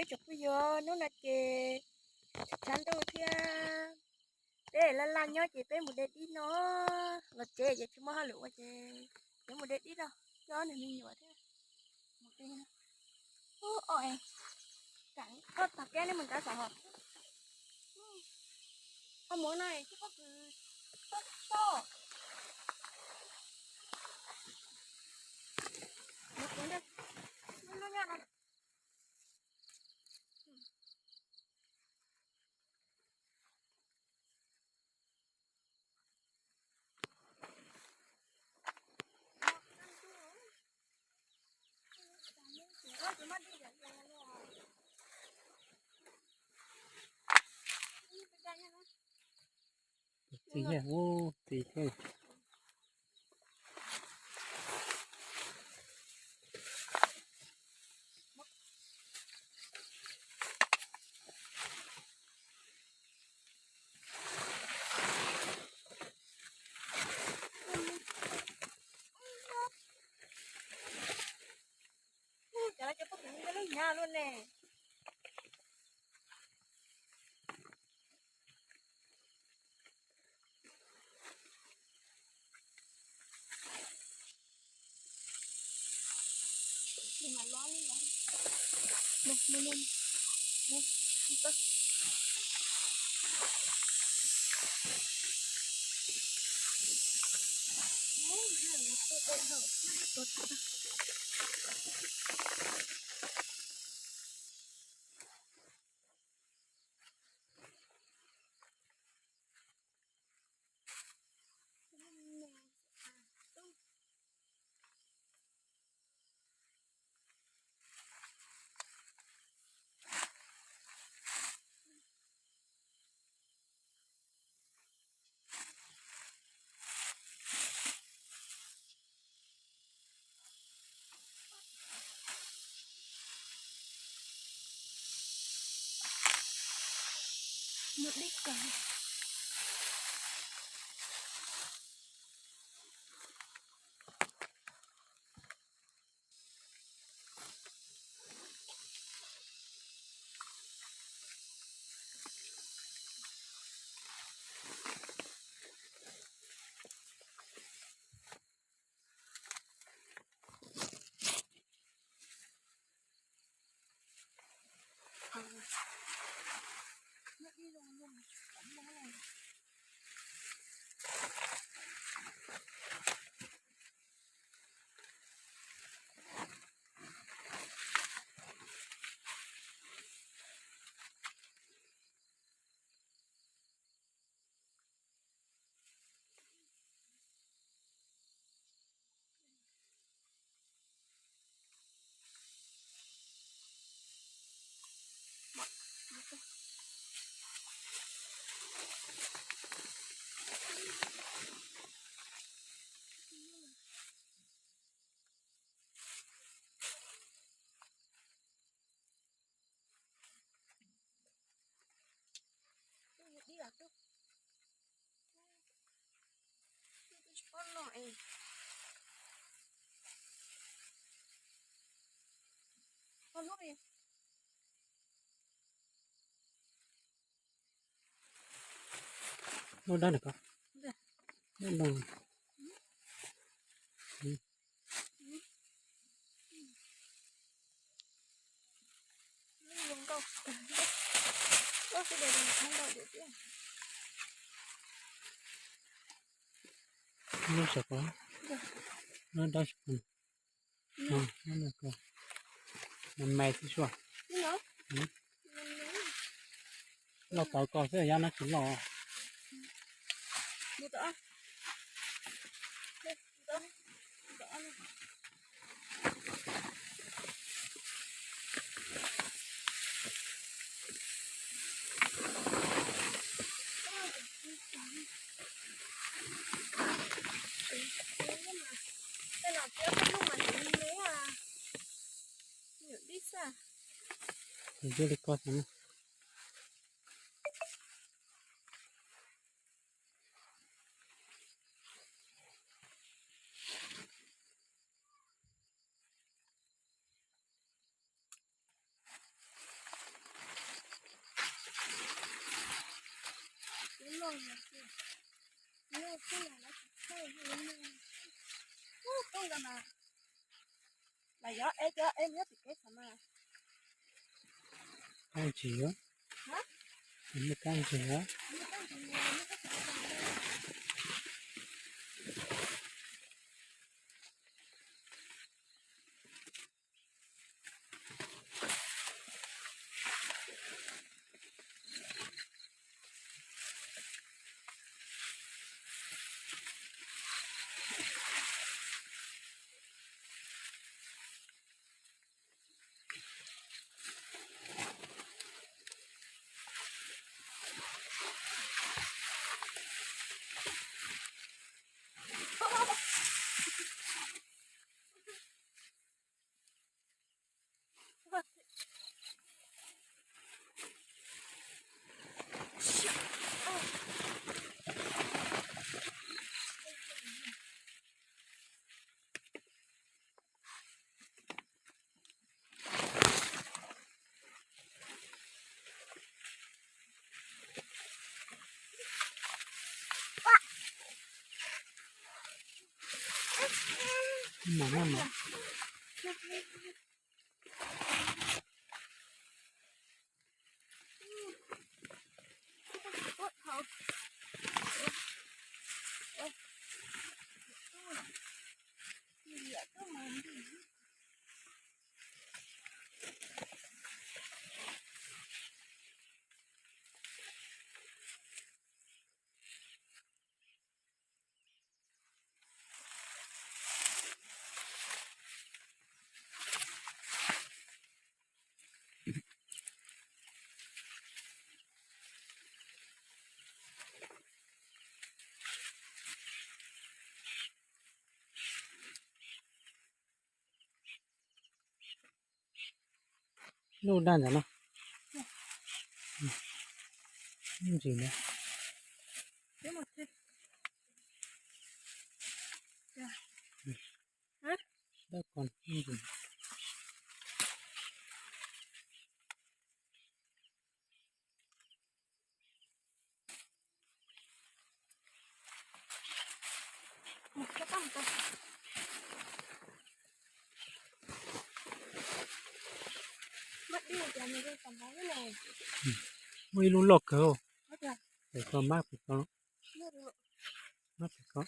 Tsoom phooj ywg, hnub no ces tshav ntuj thiab, peb laj laj nyob ces peb mus de dib no. Los tsev ces tsis muaj hauj lwm ua ces peb mus de dib no, coj ob niag me nyuam thiab mus de no. Ub, o, koj tog keb neb mus nrad xwb hos. Koj mus no tsis pom kws toj toj. Mus kuv nrog lub nyob no. Txiv thiab, ub, txiv thiab. Cov no cov poj kws lub hnyav luaj ne. Muaj dib kawg. Lub dab nag ko. Lub no. Lub sab ko. Lub dab sab ko. Lub no ko. Me me xwb sua. Loj tau ko xwb, yog no tsis loj. Tus ntsuab li ko xwb na. Kab ntsis, muaj kab ntsis. Lub daj ntawm no. Ntsis na. Daj ko ntsis. Muaj ib lub loj kawg. Pem ko mab pem ko. Mab pem ko.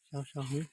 Sau sau hwv.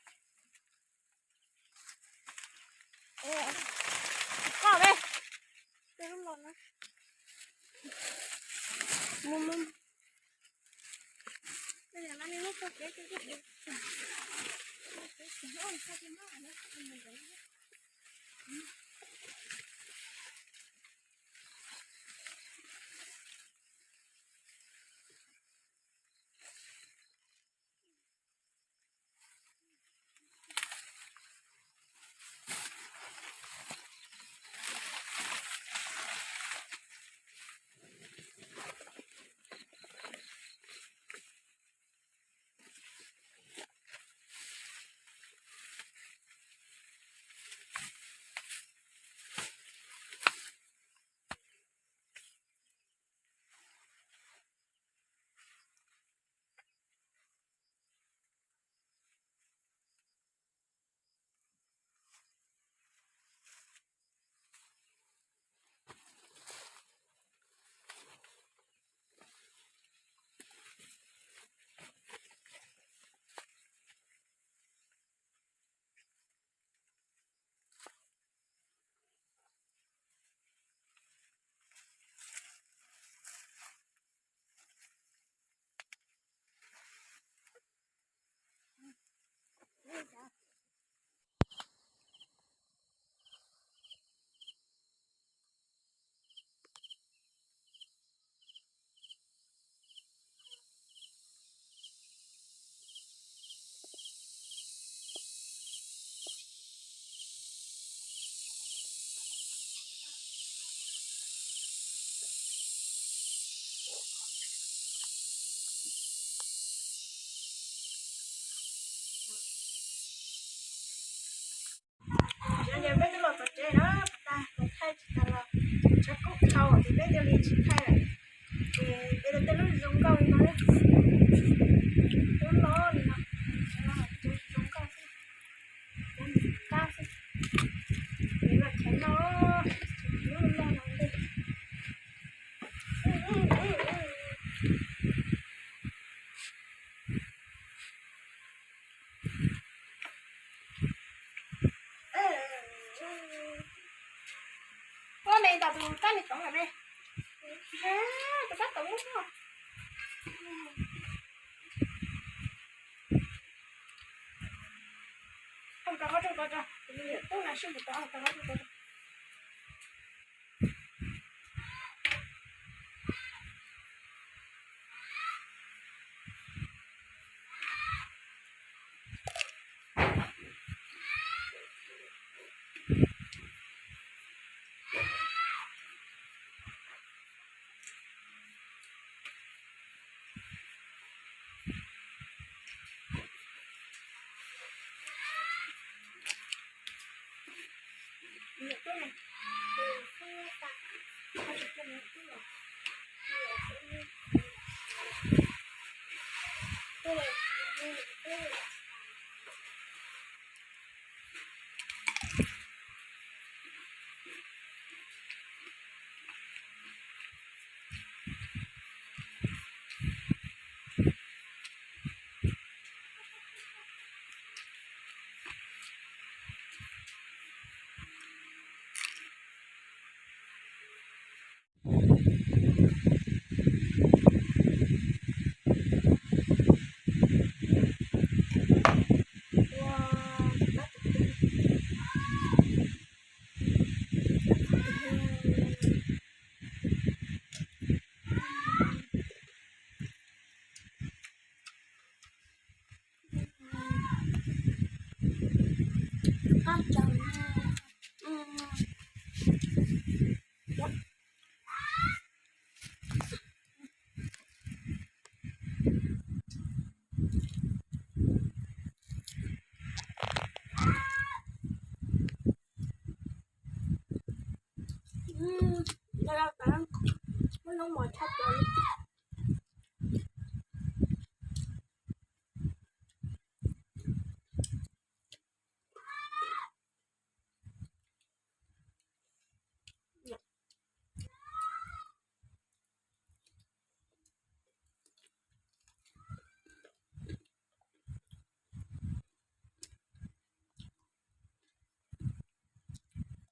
Yog peb twb los txog tsev na, tas thaij tsis tas los tshav kub dhau ces peb cia li tsis thaij lawm. Ces Ne, tos tus kab ne toov lawm ne. Tus kab toov lub no. Tos qhov rooj ko, tus me nyuam tub no sib mus tos, tos qhov rooj ko. Lau lau tas, muaj noob mov tshaj plaws li.